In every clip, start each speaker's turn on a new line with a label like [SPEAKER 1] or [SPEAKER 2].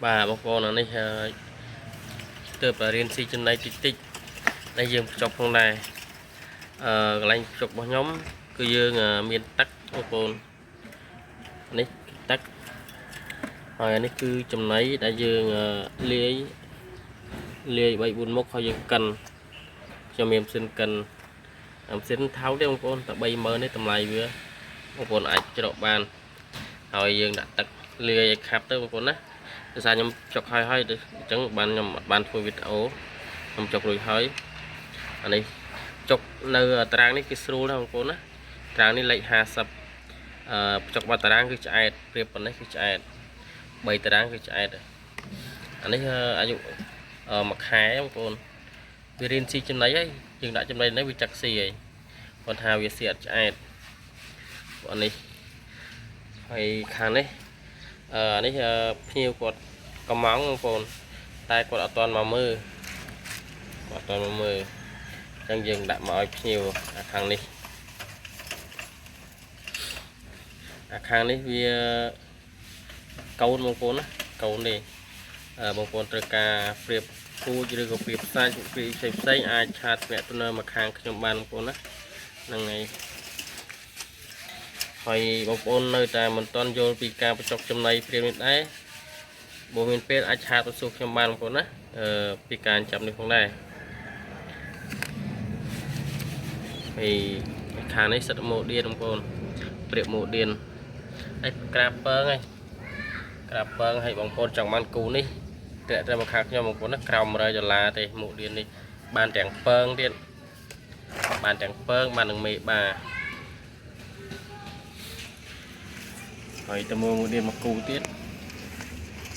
[SPEAKER 1] បាទបងប្អូនអានេះទើបតែរៀនស៊ីចំណីតិចតិចដែលយើងភ្ជាប់ផងដែរកន្លែងភ្ជាប់របស់ខ្ញុំគឺយើងមានទឹកបងប្អូននេះទឹកហើយអានេះគឺចំណីដែលយើងលាយលាយ3 4មុខហើយយើងកិនខ្ញុំមានម៉ាស៊ីនកិនម៉ាស៊ីនថោកទេបងប្អូនតែ30000នេះតម្លៃវាបងប្អូនអាចច្រកបានហើយយើងដាក់ទឹកលាយឲ្យខាប់ទៅបងប្អូនណាដោយសារខ្ញុំចុកហើយហើយអញ្ចឹងបានខ្ញុំអត់បានធ្វើវីដេអូខ្ញុំចុករួចហើយអានេះចុកនៅតារាងនេះគឺស្រួលណាស់បងប្អូនណាតារាងនេះលេខ50ចុកបាត់តារាងគឺឆ្អែតប្រៀបប៉ុណ្ណេះគឺឆ្អែត3តារាងគឺឆ្អែតអានេះអាយុមួយខែបងប្អូនវារៀនស៊ីចំណីហើយយើងដាក់ចំណីនេះវាចាក់ស៊ីហើយគាត់ថាវាស៊ីអត់ឆ្អែតអានេះហើយខាងនេះនេះភ្ញៀវគាត់កំងបងប្អូនតែគាត់អត់ទាន់មកមើលគាត់អត់ទាន់មកមើលអញ្ចឹងយើងដាក់មកឲ្យភ្ញៀវអាខាងនេះអាខាងនេះវាកូនបងប្អូនណាកូននេះបងប្អូនត្រូវការព្រៀបពូជឬក៏ព្រៀបសាច់ព្រៀបផ្សេងផ្សេងអាចឆាតទំនាក់ទំនងមកខាងខ្ញុំបានបងប្អូនណាហ្នឹងហើយហើយបងប្អូននៅតែមិនទាន់យល់ពីការបញ្ចុកចំណីព្រាមនេះដែរបើមានពេលអាចឆាតទៅសួរខ្ញុំបានបងប្អូនណាពីការចាប់នេះផងដែរហើយខាងនេះសិតម៉ូឌៀនបងប្អូនព្រាបម៉ូឌៀនហើយក្រាបពងហើយក្រាបពងហើយបងប្អូនចង់បានគូនេះតាក់តែមកខាងខ្ញុំបងប្អូនណាក្រោម100ដុល្លារទេម៉ូឌៀននេះបានទាំងពងទៀតបានទាំងពងបាននឹងមេបាហើយទៅមើលម៉ូឌៀនមកគូទៀត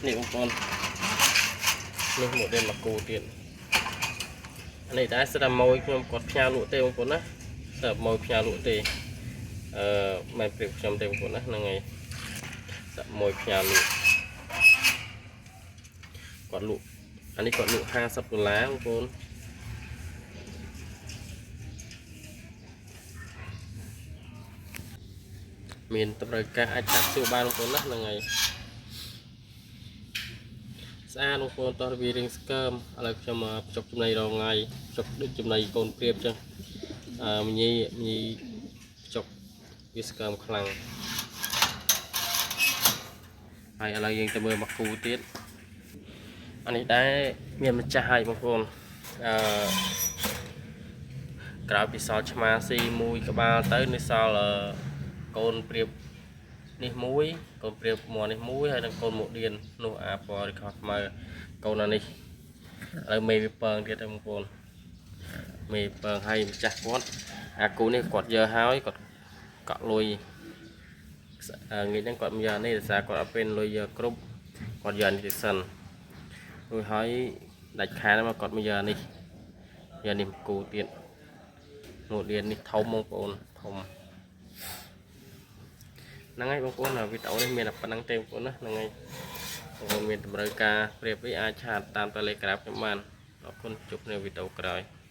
[SPEAKER 1] នេះបងប្អូននេះម៉ូឌៀនមកគូទៀតអានេះដែរសិតតែម៉ួយខ្ញុំគាត់ផ្ញើលក់ទេបងប្អូនណាសិតម៉ួយផ្ញើលក់ទេមិនប្រៀបខ្ញុំទេបងប្អូនណាហ្នឹងហើយសិតម៉ួយផ្ញើលក់គាត់លក់អានេះគាត់លក់50ដុល្លារបងប្អូនមានតម្រូវការអាចចាប់សួរបានបងប្អូនណាហ្នឹងហើយស្អាតបងប្អូនតោះវារៀងស្កើមឥឡូវខ្ញុំភ្ជាប់ចំណីរងថ្ងៃភ្ជាប់ដូចចំណីកូនព្រាបចឹងមញីមញីភ្ជាប់វាស្កើមខ្លាំងហើយឥឡូវយើងទៅមើលមកគូទៀតអានេះដែរមានម្ចាស់ហើយបងប្អូនក្រោយពីសល់ឆ្មាស៊ីមួយក្បាលទៅនេះសល់កូនព្រាបនេះមួយកូនព្រាបមាន់នេះមួយហើយនិងកូនម៉ូឌៀននោះអាពណ៌រីខោខ្មៅកូនអានេះឥឡូវមេវាពងទៀតហើយបងប្អូនមេពងហើយម្ចាស់គាត់អាគូនេះគាត់យកហើយគាត់កក់លុយងាយហ្នឹងគាត់មកយកនេះដោយសារគាត់អត់ពេលលុយយកគ្រប់គាត់យកនេះទៅសិនរួចហើយដាច់ខែហ្នឹងមកគាត់មកយកនេះយកនេះគូទៀតម៉ូឌៀននេះធំបងប្អូនធំហ្នឹងហើយបងប្អូនវីដេអូនេះមានតែប៉ុណ្្នឹងទេបងប្អូនណាហ្នឹងហើយបងប្អូនមានតម្រូវការប្រៀបអីអាចឆាតតាម Telegram ខ្ញុំបានអរគុណជួបនៅវីដេអូក្រោយ។